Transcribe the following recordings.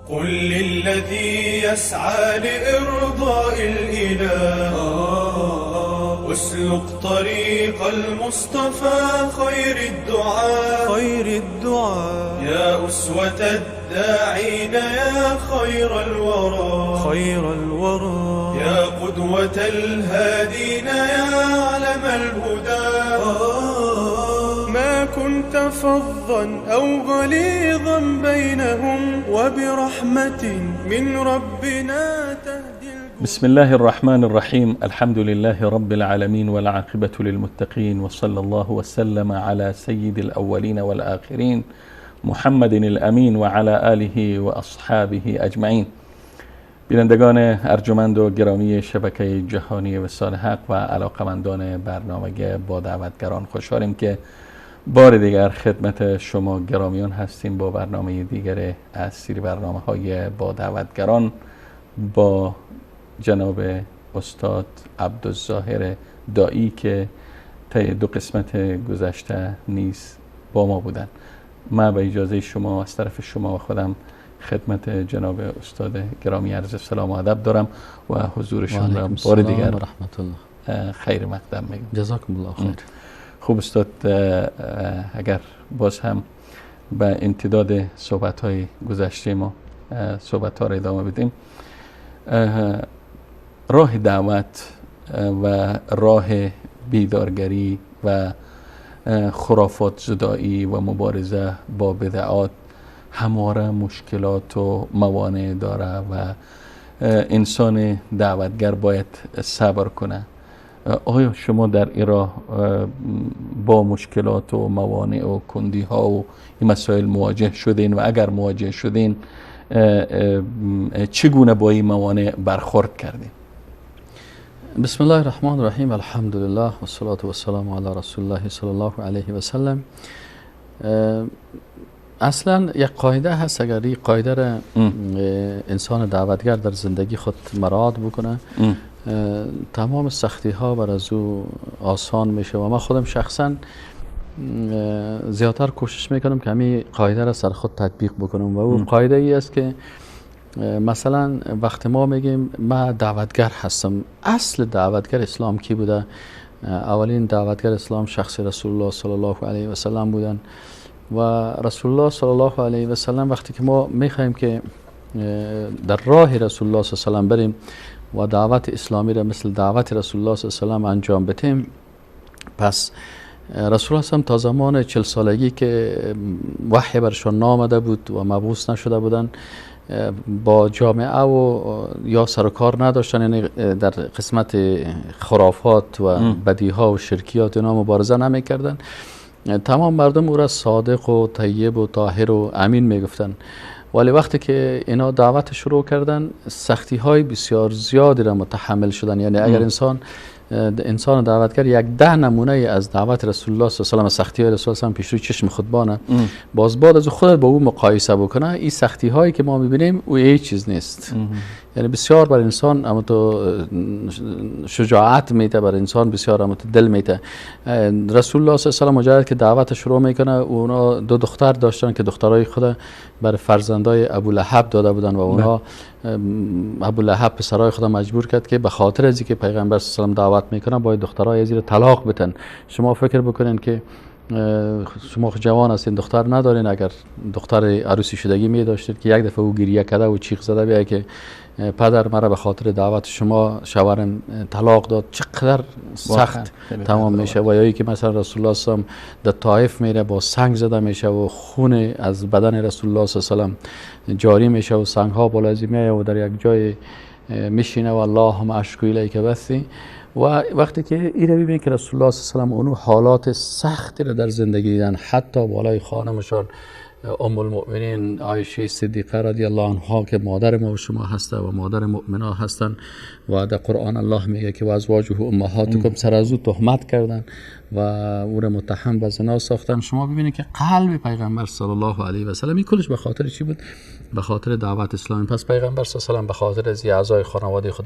قل للذي يسعى لإرضاء الإله اسلك طريق المصطفى خير الدعاء خير الدعاء يا أسوة الداعين يا خير الورى خير الورى يا قدوة الهادين يا علم الهدى ما كنت فظا أو غليظا بينهم وبرحمة من ربنا تهدي. بسم الله الرحمن الرحيم. الحمد لله رب العالمين والعاقبة للمتقين، وصلى الله وسلم على سيد الأولين والآخرين محمد الامین و علی آله و اصحابه اجمعین. بینندگان ارجمند و گرامی شبکه جهانی وصال حق و علاقمندان برنامه با دعوتگران، خوشحالیم که بار دیگر خدمت شما گرامیان هستیم با برنامه دیگر از سری برنامه های با دعوتگران با جناب استاد عبدالظاهر داعی که طی دو قسمت گذشته نیز با ما بودن. من به اجازه شما از طرف شما و خودم خدمت جناب استاد گرامی عرض سلام و ادب دارم و حضورشون را بار دیگر رحمت الله خیر مقدم میگم. جزاکم الله خیر. خوب استاد، اگر باز هم به امتداد صحبت های گذشته ما صحبت ها را ادامه بدیم، راه دعوت و راه بیدارگری و خرافات زدایی و مبارزه با بدعات همواره مشکلات و موانع داره و انسان دعوتگر باید صبر کنه. آیا شما در این راه با مشکلات و موانع و کندی ها و این مسائل مواجه شدین و اگر مواجه شدین چگونه با این موانع برخورد کردین؟ بسم الله الرحمن الرحیم. الحمدلله و الصلاة و السلام علی رسول الله صلی الله علیه و سلم. اصلا یک قاعده هست، اگر این قاعده را انسان دعوتگر در زندگی خود مراعات بکنه تمام سختی ها بر از او آسان میشه. و من خودم شخصا زیادتر کوشش میکنم که همین قاعده را سر خود تطبیق بکنم و او قاعده ای است که مثلا وقتی ما میگیم من دعوتگر هستم، اصل دعوتگر اسلام کی بوده؟ اولین دعوتگر اسلام شخص رسول الله صلی الله علیه و سلم بودن و رسول الله صلی الله علیه و سلم وقتی که ما میخوایم که در راه رسول الله صلی الله علیه و سلم بریم و دعوت اسلامی را مثل دعوت رسول الله صلی الله علیه و سلم انجام بدیم، پس رسول الله تا زمان 40 سالگی که وحی برشان نامده بود و مبعوث نشده بودن با جامعه و یا سر و کار نداشتن، یعنی در قسمت خرافات و بدیها و شرکیات اینا مبارزه نمیکردن. تمام مردم او را صادق و طیب و طاهر و امین میگفتن. ولی وقتی که اینا دعوت شروع کردن سختی های بسیار زیادی را متحمل شدن. یعنی اگر انسان دعوتگر یک 10 نمونه از دعوت رسول الله صلی الله علیه و سختی های رسول الله پیش روی چشم خود بانه، باز بعد از خود با او مقایسه بکنه، این سختی هایی که ما میبینیم او هیچ چیز نیست. یعنی بسیار بر انسان اما تو شجاعت میده، بر انسان بسیار اما تو دل میده. رسول الله صلی الله علیه و سلم مجرد که دعوت شروع میکنه، اونا دو دختر داشتن که دخترای خود بر فرزندای ابو لهب داده بودن و اونا ابو لهب پسرای خود مجبور کرد که به خاطر از اینکه پیغمبر صلی الله علیه و دعوت میکنه باید دخترای از طلاق بدن. شما فکر بکنین که شما جوان هستین، دختر ندارین، اگر دختر عروسی شدگی می داشتید که یک دفعه او گریه کرده و چیغ زده بیای که پدر مرا به خاطر دعوت شما شوهرم طلاق داد، چقدر سخت تمام میشه. و یا که مثلا رسول الله صلی الله علیه و در طائف میره با سنگ زده میشه و خون از بدن رسول الله صلی الله علیه و جاری میشه و سنگ ها بالا از میایه و در یک جای میشینه و اللهم اشکو الیک بثی. و وقتی که این رو ببینید که رسول الله صلی الله علیه و اونو حالات سختی رو در زندگی دیدن، حتی بالای خانمشان ام المؤمنین عایشه صدیقه رضی الله عنها که مادر ما و شما هسته و مادر مؤمنا هستن و در قرآن الله میگه که و ازواجه امهاتکم، سر از او تهمت کردن و او را متهم به زنا ساختن. شما ببینید که قلب پیغمبر صلی الله علیه و سلم این کلش به خاطر چی بود؟ به خاطر دعوت اسلامی. پس پیغمبر صلی الله علیه و سلم به خاطر از اعضای خانواده خود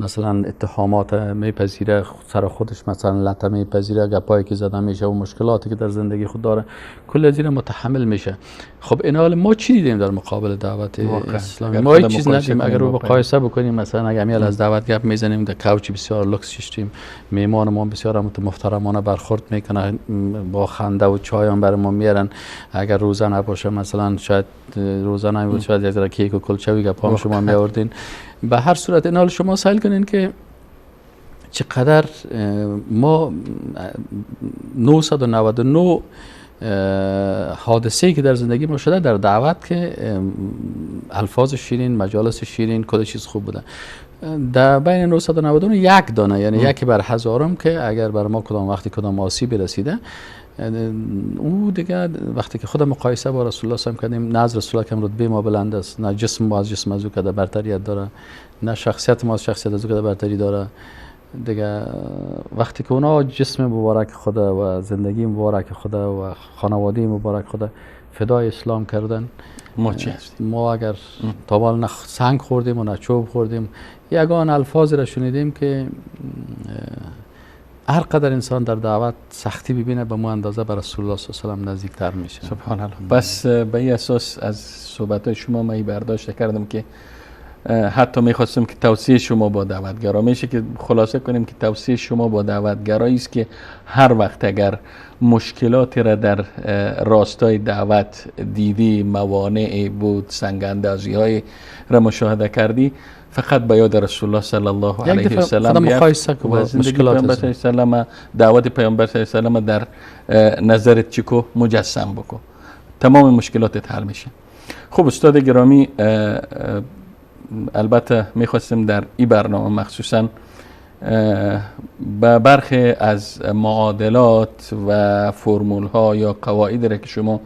مثلا اتهامات میپذیره، سر خودش مثلا لطمه میپذیره، گپایی که زده میشه و مشکلاتی که در زندگی خود داره کل از این متحمل میشه. خب این حال ما چی دیدیم در مقابل دعوت اسلامی؟ ما هیچ چیز ندیدیم. اگر رو مقایسه بکنیم مثلا اگر امیال از دعوت گپ میزنیم، در کوچ بسیار لوکس ششتیم، میهمان ما بسیار محترمانه برخورد میکنه، با خنده و چای هم برای ما میارن. اگر روزه نباشه مثلا شاید روزه نبود، شاید یک ذره کیک و کلچه گپ هم شما میآوردین. به هر صورت این حال شما سیل کنین که چقدر ما 999 حادثه‌ای که در زندگی ما شده در دعوت که الفاظ شیرین، مجالس شیرین، کل چیز خوب بوده، در بین 999 یک دانه، یعنی یک بر هزارم که اگر بر ما کدام وقتی کدام آسیب رسیده، او دیگه وقتی که خود مقایسه با رسول الله صلی الله علیه و کردیم، نه از رسول الله کم رتبه ما بلند است، نه جسم ما از جسم از او که برتریت داره، نه شخصیت ما از شخصیت از او که برتری داره. دیگه وقتی که اونا جسم مبارک خدا و زندگی مبارک خدا و خانواده مبارک خدا فدای اسلام کردن، ما چی هستیم؟ ما اگر تا حال نه سنگ خوردیم و نه چوب خوردیم، یگان الفاظ را شنیدیم که هر قدر انسان در دعوت سختی ببینه به مو اندازه به رسول الله صلی الله علیه و سلم نزدیکتر میشه. سبحان الله. بس به این اساس از صحبت شما من برداشت کردم که حتی میخواستم که توصیه شما با دعوتگرا میشه که خلاصه کنیم که توصیه شما با دعوتگرایی است که هر وقت اگر مشکلاتی را در راستای دعوت دیدی، موانع بود، سنگ اندازی های را مشاهده کردی، فقط به یاد رسول الله صلی الله علیه و سلم مقایسه کن با مشکلات پیامبر صلی الله علیه و دعوت پیامبر صلی الله علیه و در نظرت چیکو مجسم بکن، تمام مشکلاتت حل میشه. خب استاد گرامی، البته میخواستم در این برنامه مخصوصا به برخی از معادلات و فرمول ها یا قواعد را که شما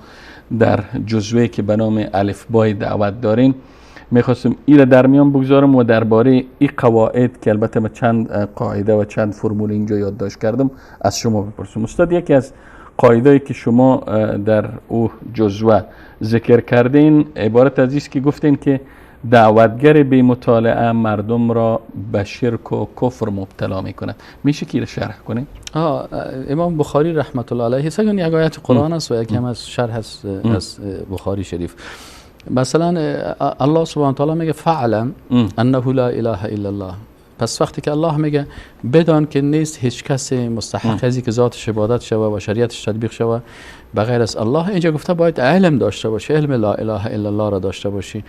در جزوه که به نام الفبای دعوت دارین میخواستم این را در میان بگذارم و درباره این قواعد که البته من چند قاعده و چند فرمول اینجا یادداشت کردم از شما بپرسم. استاد، یکی از قاعده‌ای که شما در او جزوه ذکر کردین عبارت از است که گفتین که دعوتگر بی مطالعه مردم را به شرک و کفر مبتلا میکند. میشه که شرح کنید؟ امام بخاری رحمت الله علیه سگن یک آیت قرآن است و یکی هم از شرح از بخاری شریف. مثلا الله سبحانه وتعالی میگه فعلم انه لا اله الا الله. پس وقتی که الله میگه بدان که نیست هیچ کس مستحق ازی که ذاتش عبادت شوه و شریعتش تطبیق شوه بغیر از الله، اینجا گفته باید علم داشته باشی، علم لا اله الا الله را داشته باشی.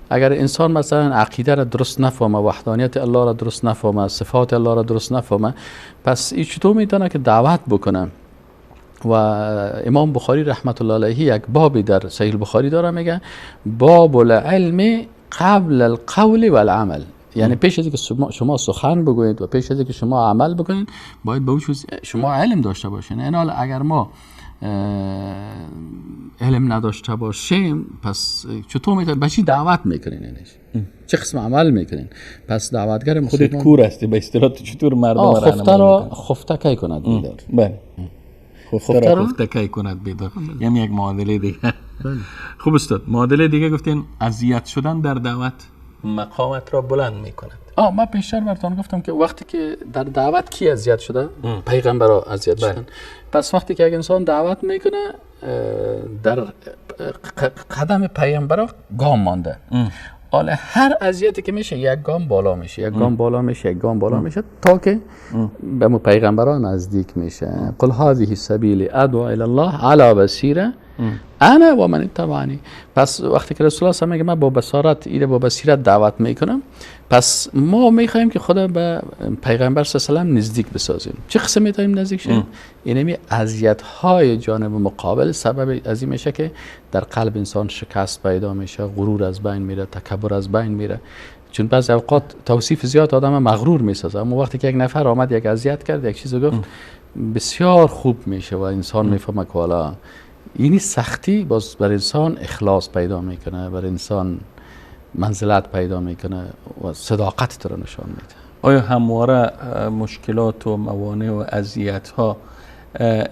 اگر انسان مثلا عقیده را درست نفهمه، وحدانیت الله را درست نفهمه، صفات الله را درست نفهمه، پس این چطور میتونه که دعوت بکنه؟ و امام بخاری رحمت الله علیه یک بابی در صحیح بخاری داره، میگه باب العلم قبل القول والعمل. یعنی پیش از اینکه شما سخن بگویید و پیش از اینکه شما عمل بکنید باید به اون شما علم داشته باشین. این حال اگر ما علم نداشته باشیم پس چطور میتونیم به چی دعوت میکنین؟ اینش چه قسم عمل میکنین؟ پس دعوتگر خودت کور هستی به اصطلاح، چطور مردم را خفته را خفته کی کند بیدار؟ بله، خفته را خفته کی کند بیدار، یعنی یک معادله دیگه. خب استاد، معادله دیگه گفتین اذیت شدن در دعوت مقامت را بلند میکند. من پیشتر براتون گفتم که وقتی که در دعوت کی اذیت شده؟ پیغمبرا اذیت شدن. پس وقتی که یک انسان دعوت میکنه در قدم پیغمبرا گام مانده. حالا هر اذیتی که میشه یک گام بالا میشه، یک گام بالا میشه، یک گام بالا میشه تا که به پیغمبرا نزدیک میشه. قل هذه سبیلی ادعو الی الله علی بصیره انا و من اتبعنی. پس وقتی که رسول الله میگه من با بصارت ایره با بصیرت دعوت میکنم، پس ما میخوایم که خدا به پیغمبر صلی الله علیه و سلم نزدیک بسازیم. چه قسم میتونیم نزدیک شیم؟ اینمی اذیت های جانب مقابل سبب از این میشه که در قلب انسان شکست پیدا میشه، غرور از بین میره، تکبر از بین میره. چون بعضی اوقات توصیف زیاد آدم مغرور میسازه، اما وقتی که یک نفر آمد یک اذیت کرد، یک چیز گفت، بسیار خوب میشه و انسان میفهمه که والا اینی سختی باز بر انسان اخلاص پیدا میکنه، بر انسان منزلت پیدا میکنه و صداقت تو رو نشان میده. آیا همواره مشکلات و موانع و اذیت ها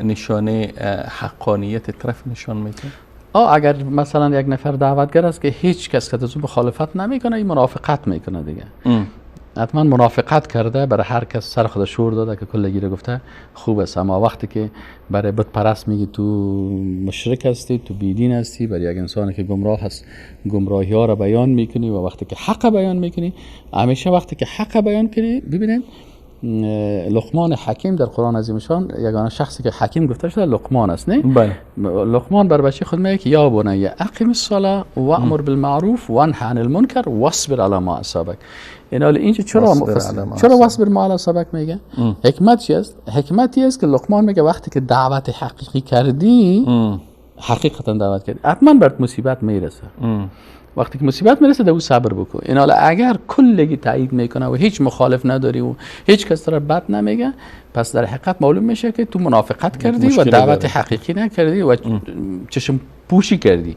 نشانه حقانیت طرف نشان میده؟ اگر مثلا یک نفر دعوتگر است که هیچ کس که از او مخالفت نمیکنه، این منافقت میکنه دیگه. حتما منافقت کرده، برای هر کس سر خود شور داده که کلگی رو گفته خوب است. اما وقتی که برای بت پرست میگی تو مشرک هستی، تو بیدین هستی، برای یک انسانی که گمراه هست گمراهی ها رو بیان میکنی و وقتی که حق بیان میکنی، همیشه وقتی که حق بیان کنی، ببینید لقمان حکیم در قرآن عظیم شان یگانه شخصی که حکیم گفته شده لقمان است، نه؟ بله. لقمان بر بچه خود میگه که یا بنی اقیم الصلاه وامر بالمعروف وانه عن المنکر واصبر علی ما اصابک. یعنی حالا اینجا چرا واصبر ما اصابک میگه؟ حکمت چی است؟ حکمتی است که لقمان میگه وقتی که دعوت حقیقی کردی، حقیقتا دعوت کردی، حتما برات مصیبت میرسه. وقتی که مصیبت میرسه در او صبر بکن. این حالا اگر کلگی تایید میکنه و هیچ مخالف نداری و هیچ کس را بد نمیگه، پس در حقیقت معلوم میشه که تو منافقت کردی و دعوت حقیقی نکردی و چشم پوشی کردی.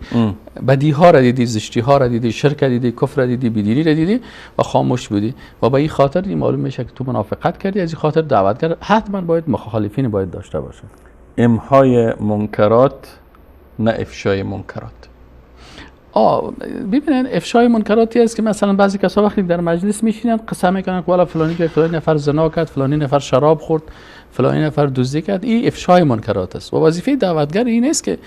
بدی ها را دیدی، زشتی ها را دیدی، شرک را دیدی، کفر را دیدی، بیدینی را دیدی و خاموش بودی و به این خاطر این معلوم میشه که تو منافقت کردی. از این خاطر دعوتگر حتما باید مخالفین باید داشته باشه. امحای منکرات نه افشای منکرات. ببینن افشای منکراتی است که مثلا بعضی کسا وقتی در مجلس میشینن قسم میکنن که والا فلانی که فلانی نفر زنا کرد، فلانی نفر شراب خورد، فلانی نفر دزدی کرد. این افشای منکرات است و وظیفه دعوتگر این است که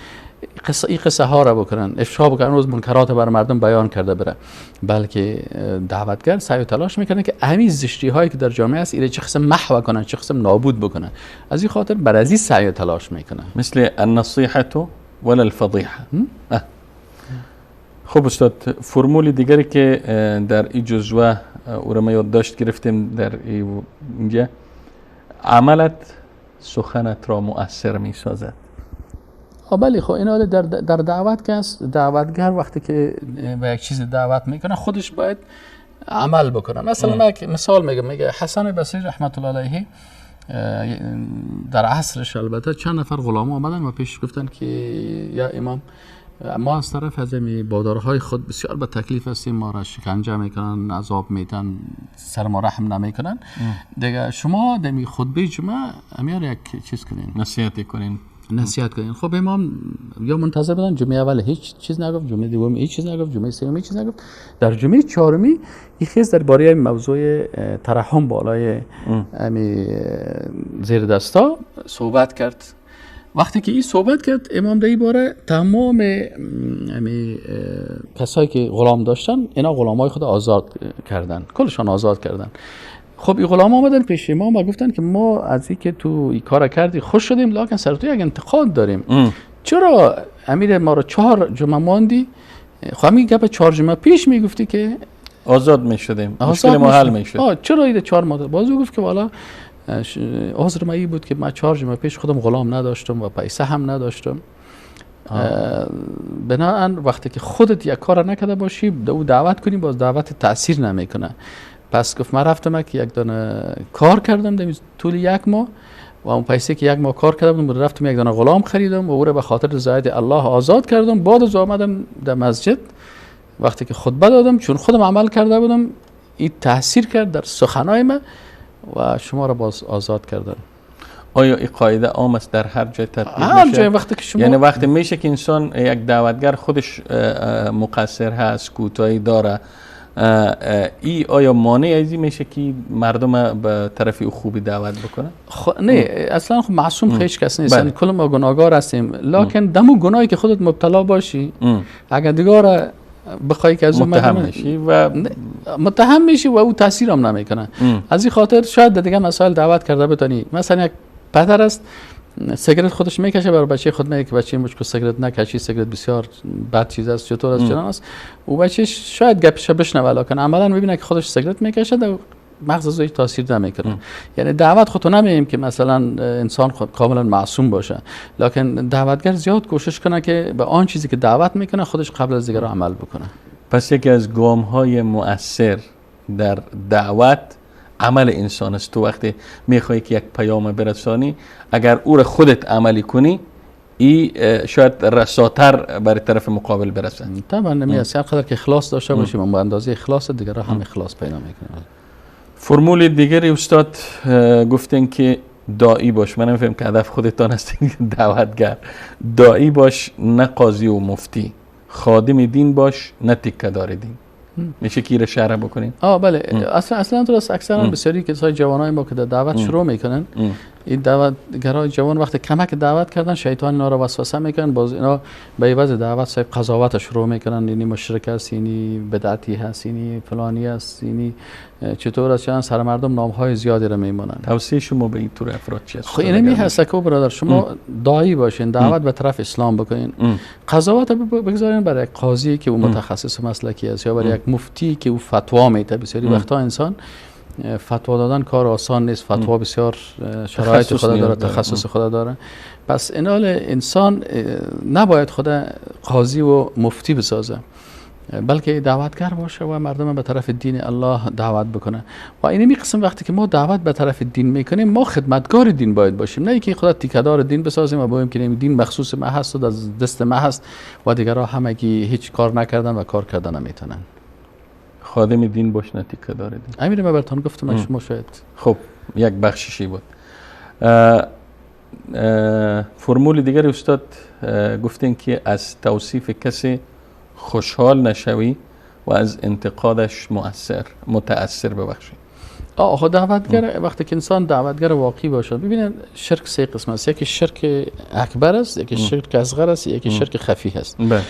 این قصه ها را بکنن، افشا بکنن، روز منکرات بر مردم بیان کرده بره، بلکه دعوتگر سعی و تلاش میکنه که همین زشتی هایی که در جامعه است ایره چه قسم محو کنن، چه قسم نابود بکنن. از این خاطر بر از این سعی و تلاش میکنه. مثل النصیحه ولا الفضیحه. خب استاد، فرمول دیگری که در این جزوه او را ما یادداشت گرفتیم در اینجا، عملت سخنت را مؤثر می سازد. بله، خب این حالا در دعوت که است، دعوتگر وقتی که به یک چیز دعوت میکنه خودش باید عمل بکنه. مثلا من مثال میگم، میگه حسن بصری رحمت الله علیه در عصرش البته چند نفر غلام آمدن و پیش گفتن که یا امام، ما از طرف از این بادارهای خود بسیار به تکلیف هستیم، ما را شکنجه میکنن، عذاب میتن، سر ما رحم نمیکنن، دیگه شما دمی خطبه جمعه امیار یک چیز کنین، نصیحت کنین، نصیحت کنین. خب امام یا منتظر بودن، جمعه اول هیچ چیز نگفت، جمعه دوم هیچ چیز نگفت، جمعه سوم هیچ چیز نگفت، در جمعه چهارمی این خیز درباره موضوع ترحم بالای امی زیر دستا صحبت کرد. وقتی که این صحبت کرد امام در این باره تمام کسایی که غلام داشتن اینا غلامای خود آزاد کردن، کلشان آزاد کردن. خب این غلام آمدن پیش امام و گفتن که ما از این که تو این کار کردی خوش شدیم، لکن سر تو یک انتقاد داریم. چرا امیر ما رو 4 جمعه ماندی؟ خب همین گپ 4 جمعه پیش میگفتی که آزاد میشدیم، مشکل ما حل میشد. چرا این 4 ماه؟ باز گفت که والا عذر ما این بود که من 4 جمعه پیش خودم غلام نداشتم و پیسه هم نداشتم. بنابراین وقتی که خودت یک کار نکرده باشی او دعوت کنی باز دعوت تاثیر نمیکنه. پس گفت من رفتم که یک دانه کار کردم در طول یک ماه و اون پیسه که یک ماه کار کردم رفتم یک دانه غلام خریدم و او را به خاطر رضایت الله آزاد کردم. بعد از آمدم در مسجد وقتی که خطبه دادم، چون خودم عمل کرده بودم این تاثیر کرد در سخنای من و شما را باز آزاد کردن. آیا این قاعده عام است در هر جای تطبیق میشه؟ هر جای وقتی که شما، یعنی وقتی میشه که انسان یک دعوتگر خودش مقصر هست، کوتاهی داره، ای آیا مانع از این میشه که مردم به طرف او خوبی دعوت بکنه؟ نه اصلا خب معصوم هیچ کس نیست، کل ما گناهگار هستیم، لکن دمو گناهی که خودت مبتلا باشی اگر دیگه بخوای که از اون متهم میشی و متهم میشی و او تاثیر هم نمیکنه. از این خاطر شاید دیگه مسائل دعوت کرده بتونی. مثلا یک پدر است سیگارت خودش میکشه، برای بچه خود میگه که بچه مشکل سیگارت نکشی، سیگارت بسیار بد چیز است، چطور است چنان است. او بچه شاید گپش بشنوه، لکن عملا میبینه که خودش سیگارت میکشه، در مغز از او هیچ تاثیر نمیکنه. یعنی دعوت خودتو نمیگیم که مثلا انسان خود کاملا معصوم باشه، لکن دعوتگر زیاد کوشش کنه که به آن چیزی که دعوت میکنه خودش قبل از دیگران عمل بکنه. پس یکی از گام های مؤثر در دعوت عمل انسان است. تو وقتی میخوای که یک پیام برسانی، اگر او را خودت عملی کنی ای شاید رساتر برای طرف مقابل برسه. طبعا نمی‌رسه. هر قدر که اخلاص داشته باشیم به اندازه اخلاص دیگران هم اخلاص پیدا میکنه. فرمول دیگری استاد گفتن که داعی باش. من نمی‌فهمم که هدف خودتان هستین دعوتگر. داعی باش نه قاضی و مفتی، خادم دین باش نه تکه‌دار دین. میشه که شرح بکنین؟ بله. اصلا درست. اکثرا بسیاری کسای جوانای ما که در دعوت شروع میکنن، این دعوتگرای جوان وقتی کمک دعوت کردن شیطان اینا رو وسوسه میکنن، باز اینا به عوض دعوت صاحب قضاوت شروع میکنن، یعنی مشرک است، یعنی بدعتی هست، یعنی فلانی است، یعنی چطور است، چند سر مردم نامهای زیادی رو میمونن. توصیه شما به این طور افراد چی است؟ خب اینمی هست که برادر شما داعی باشین، دعوت به طرف اسلام بکنین، قضاوت بگذارین برای یک قاضی که او متخصص مسلکی است یا برای یک مفتی که او فتوا میده. بسیاری وقتا انسان فتوا دادن کار آسان نیست، فتوا بسیار شرایط خدا داره، تخصص خدا داره. پس اینال انسان نباید خود قاضی و مفتی بسازه، بلکه دعوتگر باشه و مردم به طرف دین الله دعوت بکنه. و اینمی قسم وقتی که ما دعوت به طرف دین میکنیم، ما خدمتگار دین باید باشیم، نه اینکه خدا تیکه‌دار دین بسازیم و بگوییم که دین مخصوص ما هست و از دست ما هست و دیگرها همگی هیچ کار نکردن و کار کردن نمیتونن. خادم دین باش نه تیکه‌دار دین. امیر من براتون گفتم شما شاید. خب یک بخششی بود. فرمول دیگر استاد گفتین که از توصیف کسی خوشحال نشوی و از انتقادش متأثر ببخشی. خب دعوتگر وقتی که انسان دعوتگر واقعی باشد، ببینید شرک سه قسم است، یکی شرک اکبر است، یکی شرک اصغر است، یکی شرک خفی است. بله.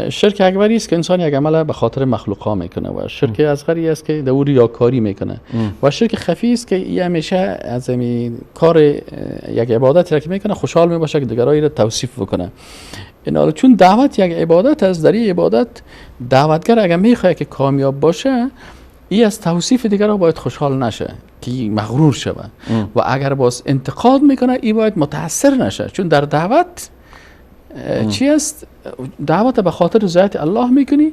شرک اکبری است که انسان یک عمل به خاطر مخلوقا میکنه و شرک اصغری است که دور ریاکاری میکنه و شرک خفی است که یه همیشه از این کار یک عبادت را که میکنه خوشحال میباشه که دیگرایی را توصیف بکنه. این حالا چون دعوت یک عبادت است، در این عبادت دعوتگر اگر میخواد که کامیاب باشه، ای از توصیف دیگران باید خوشحال نشه که مغرور شوه و اگر باز انتقاد میکنه ای باید متاثر نشه، چون در دعوت چی است؟ دعوت به خاطر رضایت الله میکنی،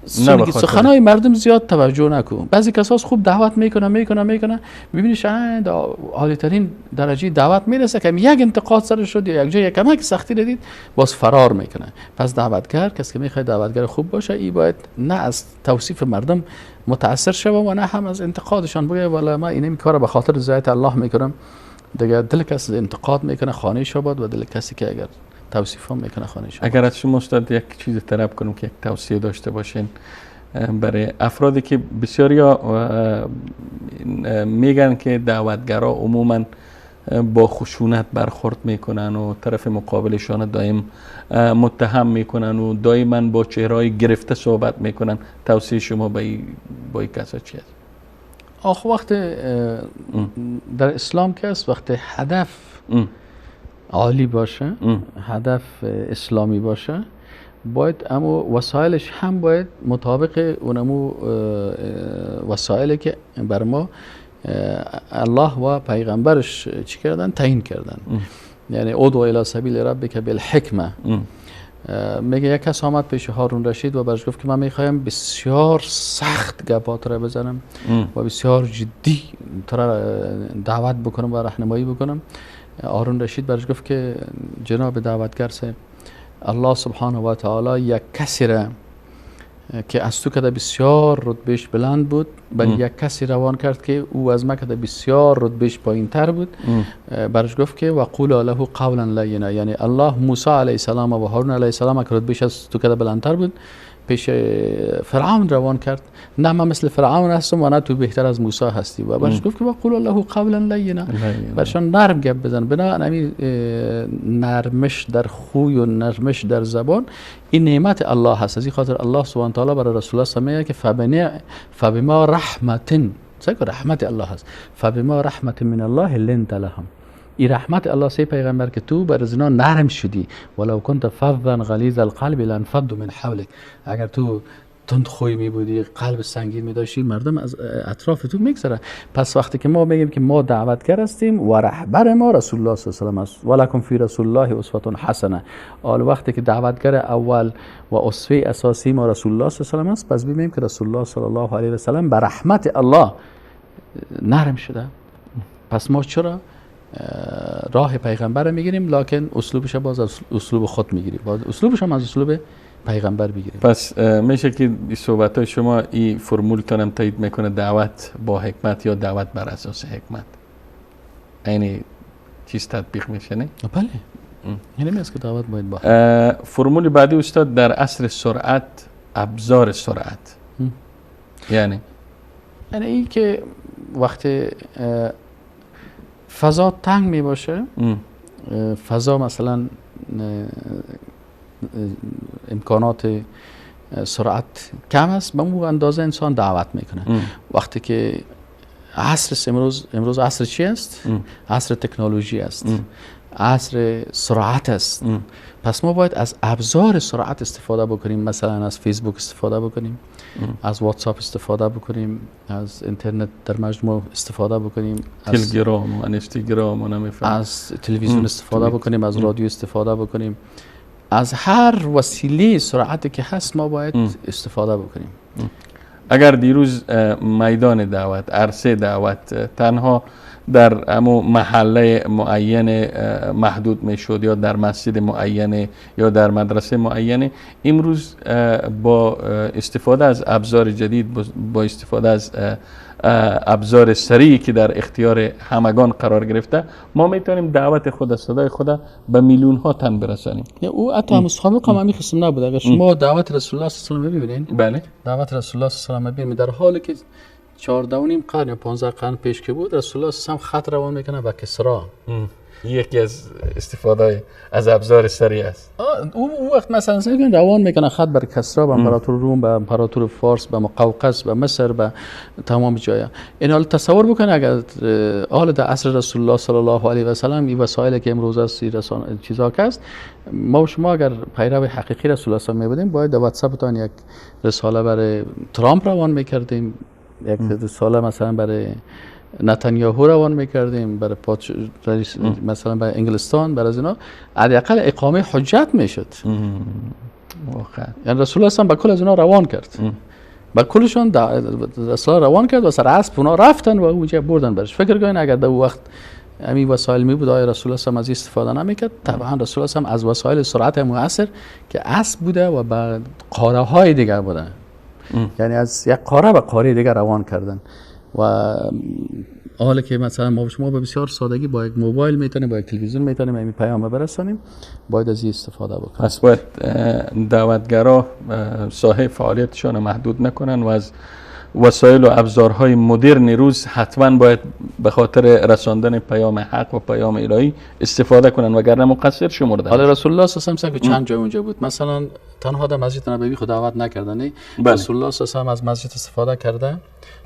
سخنای مردم زیاد توجه نکن. بعضی کساس خوب دعوت میکنه میبینی شاید عالی ترین درجه دعوت میرسه که یک انتقاد سرش شد یا یک جای کمک سختی دیدید باز فرار میکنه. پس دعوتگر کسی که میخواد دعوتگر خوب باشه، ای باید نه از توصیف مردم متاثر شوه و نه هم از انتقادشان بگه والا ما اینم کارو به خاطر رضایت الله میکنم. دیگه دل کس انتقاد میکنه خانه شباد و دل کسی که اگر توصیف هم میکنه خانه شما. اگر از شما استاد یک چیز طلب کنم که یک توصیه داشته باشین برای افرادی که بسیاری ها میگن که دعوتگرا عموما با خشونت برخورد میکنن و طرف مقابلشان دائم متهم میکنن و دائما با چهرهای گرفته صحبت میکنن، توصیه شما با این کسا چی است؟ آخه وقت در اسلام که است، وقت هدف عالی باشه، هدف اسلامی باشه، باید اما وسایلش هم باید مطابق اونمو وسایلی که بر ما الله و پیغمبرش چی کردن تعیین کردن. یعنی ادعو الی سبیل ربک بالحکمه. میگه یک کس آمد پیش هارون رشید و برش گفت که من میخوایم بسیار سخت گپات را بزنم و بسیار جدی تو را دعوت بکنم و راهنمایی بکنم. هارون رشید برش گفت که جناب دعوتگر صاحب، الله سبحانه و تعالی یک کسی را که از تو کده بسیار رتبهش بلند بود، بر یک کسی روان کرد که او از ما کده بسیار رتبهش پایین تر بود. برش گفت که وقولا له قولا لینا، یعنی الله موسی علیه السلام و هارون علیه السلام که رتبهش از تو کده بلندتر بود پیش فرعون روان کرد، نه من مثل فرعون هستم و نه تو بهتر از موسی هستی. و برش گفت که وقولا له قولا لینا، برشان نرم گپ بزن. بنا همین نرمش در خوی و نرمش در زبان این نعمت الله هست. از این خاطر الله سبحانه تعالی برای رسول الله میگه که فبما رحمت، رحمت الله هست، فبما رحمت من الله لنت لهم، ای رحمت الله سی پیغمبر که تو بر زنا نرم شدی، ولو كنت فظا غلیظ القلب لانفضوا من حولك، اگر تو تند خوی می بودی، قلب سنگین می داشتی، مردم از اطراف تو میگذرن. پس وقتی که ما میگیم که ما دعوتگر هستیم و رهبر ما رسول الله صلی الله علیه و سلم است، ولکم فی رسول الله اسوه حسنه، حال وقتی که دعوتگر اول و اسوه اساسی ما رسول الله صلی الله علیه و سلم است، پس ببینیم که رسول الله صلی الله علیه و سلم به رحمت الله نرم شده. پس ما چرا راه پیغمبر میگیریم لکن اسلوبش باز از اسلوب خود میگیریم، باز اسلوبش هم از اسلوب پیغمبر بگیریم. پس میشه که صحبت های شما این فرمول تانم تایید میکنه، دعوت با حکمت یا دعوت بر اساس حکمت. یعنی چیز تطبیق میشه، نه؟ بله، یعنی است که دعوت باید با فرمول بعدی استاد، در عصر سرعت ابزار سرعت. یعنی این که وقتی فضا تنگ می باشه، فضا مثلا امکانات سرعت کم است، به اون اندازه انسان دعوت میکنه. وقتی که عصر امروز عصر چی است؟ عصر تکنولوژی است، عصر سرعت است. پس ما باید از ابزار سرعت استفاده بکنیم، مثلا از فیسبوک استفاده بکنیم، از واتساپ استفاده بکنیم، از اینترنت در مجموع استفاده بکنیم، از تلگرام و اینستاگرام و نمیفهم، از تلویزیون استفاده بکنیم، از رادیو استفاده بکنیم، از هر وسیله سرعتی که هست ما باید استفاده بکنیم. اگر دیروز میدان دعوت، عرصه دعوت تنها در امو محله معین محدود میشد یا در مسجد معین یا در مدرسه معین، امروز با استفاده از ابزار جدید، با استفاده از ابزار سریعی که در اختیار همگان قرار گرفته، ما میتونیم دعوت خود، صدای خود به میلیون ها تن برسانیم. او حتی هم سابق هم همین قسم نبود. اگر شما دعوت رسول الله صلی الله علیه و آله ببینید، بله، دعوت رسول الله صلی الله علیه و آله ببینید، در حالی که 14.5 قرن یا 15 قرن پیش که بود، رسول الله صلی الله علیه و خط روان میکنه به کسرا. یکی از استفاده از ابزار سریع است. او وقت مثلا روان میکنه خط بر کسرا، به امپراتور روم، به امپراتور فارس، به مقوقس، به مصر، به تمام جایا. این حال تصور بکنه اگر حال در عصر رسول الله صلی الله علیه و سلم این وسایل که امروز است، این چیزا که است، ما و شما اگر پیرو حقیقی رسول الله صلی الله علیه و بودیم، باید در واتساپ یک رساله برای ترامپ روان میکردیم، یک رساله مثلا برای نتانیاهو روان میکردیم، برای مثلا برای انگلستان، برای از اینا، حداقل اقامه حجت میشد. واقعا یعنی رسول الله صلی به کل از اینا روان کرد، به کلشون رسول روان کرد و سر اسب اونا رفتن و اونجا بردن برش. فکر کنین اگر در وقت همین وسایل می بود، آیا رسول الله صلی از استفاده نمیکرد؟ طبعا رسول الله صلی از وسایل سرعت مؤثر که اسب بوده و به قاره های دیگر بوده، یعنی از یک قاره به قاره دیگر روان کردن. و حالا که مثلا ما شما به بسیار سادگی با یک موبایل میتونیم، با یک تلویزیون میتونیم این پیام برسانیم، باید از این استفاده بکنیم. پس باید دعوتگرا ساحه فعالیتشان محدود نکنن و از وسایل و ابزارهای مدرن روز حتما باید به خاطر رساندن پیام حق و پیام الهی استفاده کنن، وگرنه مقصر شمرده. حالا رسول الله صلی الله علیه و چند جای اونجا بود، مثلا تنها در مسجد نبوی خود دعوت نکردن، رسول الله صلی الله علیه و از مسجد استفاده کرده.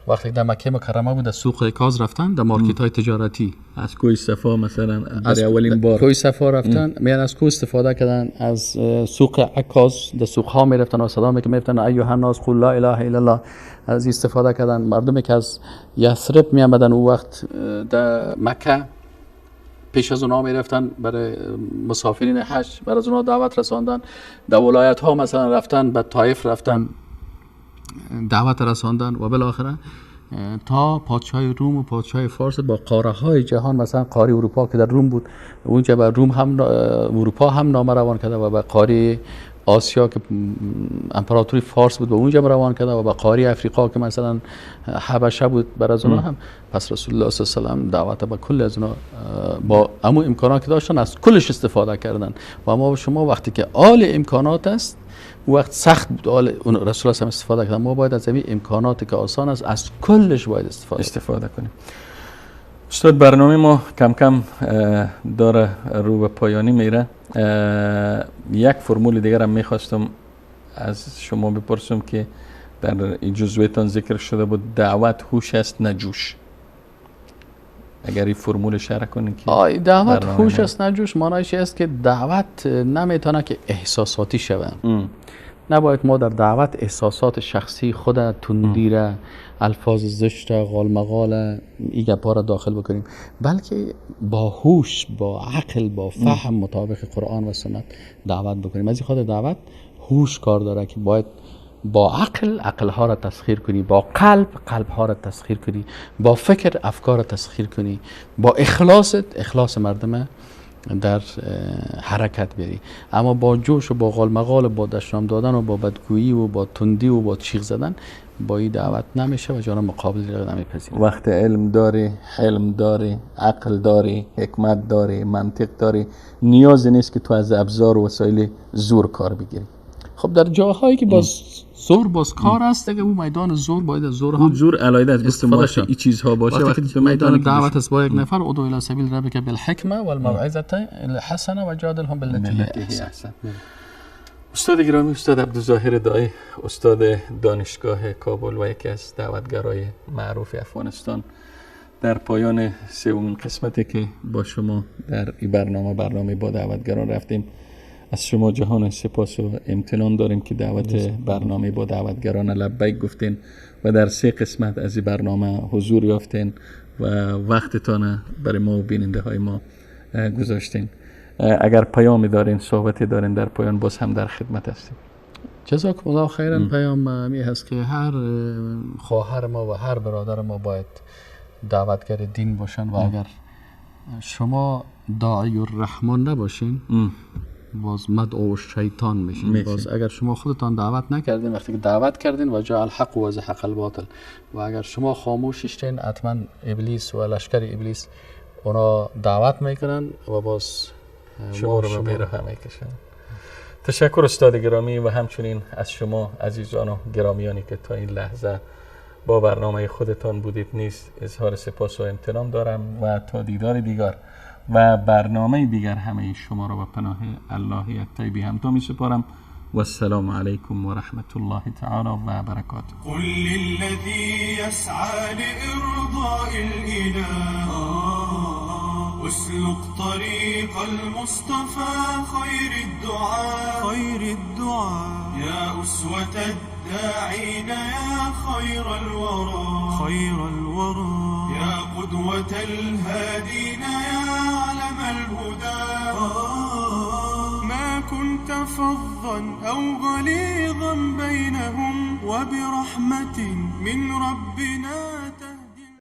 وقتی در مکه مکرمه بود، در سوق عکاظ رفتن، در مارکت های تجارتی، از کوه صفا مثلا برای اولین بار کوه صفا رفتن، میان از کوه استفاده کردن، از سوق عکاظ در سوق ها میرفتن و صدا میکردن ایها الناس قل لا اله الا الله، از استفاده کردن. مردمی که از یثرب می آمدن اون وقت در مکه، پیش از اونها میرفتن برای مسافرین حج، برای از اونها دعوت رساندن. در ولایت ها مثلا رفتن، به طائف رفتن، دعوت رساندن و بالاخره تا پادشاه روم و پادشاه فارس با قاره های جهان، مثلا قاره اروپا که در روم بود، اونجا به روم هم اروپا هم نامه روان کرده و به قاره آسیا که امپراتوری فارس بود به اونجا روان کرده و به قاره افریقا که مثلا حبشه بود بر از اونها هم. پس رسول الله صلی الله علیه و سلم دعوت به کل از اونها با امو امکانات که داشتن از کلش استفاده کردن. و ما شما وقتی که آل امکانات است، وقت سخت بود آل رسول الله صلی الله علیه و استفاده کردن، ما باید از این امکانات که آسان است از کلش باید استفاده کنیم. استاد برنامه ما کم کم داره رو به پایانی میره. یک فرمول دیگر هم میخواستم از شما بپرسم که در جزوهتان ذکر شده بود، دعوت هوش است نه جوش. اگر این فرمول شرح کنید که دعوت هوش است نه جوش، معنیش است که دعوت نمیتونه که احساساتی شود. نباید ما در دعوت احساسات شخصی خود، تندی را، الفاظ زشت، غالمغال، این گپا را داخل بکنیم، بلکه با هوش، با عقل، با فهم مطابق قرآن و سنت دعوت بکنیم. از این خاطر دعوت هوش کار داره که باید با عقل عقلها را تسخیر کنی، با قلب قلبها را تسخیر کنی، با فکر افکار را تسخیر کنی، با اخلاص اخلاص مردم در حرکت بری. اما با جوش و با غالمغال و با دشنام دادن و با بدگویی و با تندی و با چیغ زدن با این دعوت نمیشه و جانب مقابل را نمیپذیره. وقت علم داری، حلم داری، عقل داری، حکمت داری، منطق داری، نیاز نیست که تو از ابزار و وسایل زور کار بگیری. خب در جاهایی که باز زور باز کار است دیگه، اون میدان زور باید از زور هم زور علایده از استفاده شه، این چیزها باشه. وقتی که میدان دعوت است با یک نفر، ادعو الی سبیل ربک بالحکمه والموعظه الحسنه وجادلهم بالتي هي احسن. استاد گرامی، استاد عبدالظاهر داعی، استاد دانشگاه کابل و یکی از دعوتگرای معروف افغانستان، در پایان سومین قسمتی که با شما در این برنامه با دعوتگران رفتیم، از شما جهان سپاس و امتنان داریم که دعوت برنامه با دعوتگران لبیک گفتین و در سه قسمت از این برنامه حضور یافتین و وقتتان برای ما و بیننده های ما گذاشتین. اگر پیامی دارین، صحبتی دارین در پایان، باز هم در خدمت هستیم. جزاکم الله خیرا. پیام می هست که هر خواهر ما و هر برادر ما باید دعوتگر دین باشن و اگر شما داعی الرحمن نباشین باز مدعو شیطان میشین. باز اگر شما خودتان دعوت نکردین، وقتی که دعوت کردین و جاء الحق و زهق الباطل، و اگر شما خاموش شدین حتما ابلیس و لشکر ابلیس اونا دعوت میکنن و باز شما رو به راه میکشن. تشکر استاد گرامی و همچنین از شما عزیزان و گرامیانی که تا این لحظه با برنامه خودتان بودید نیست اظهار سپاس و امتنان دارم و تا دیدار دیگر و برنامه دیگر همه شما را به پناه الله یکتای بی همتا می سپارم. و السلام علیکم و رحمت الله تعالی و برکاته. قل للذی یسعی لإرضاء الإله اسلك طريق المصطفى خير الدعاء خير الدعاء يا أسوة الداعين يا خير الورى خير الورى يا قدوة الهادين يا علم الهدى ما كنت فظا أو غليظا بينهم وبرحمة من ربنا.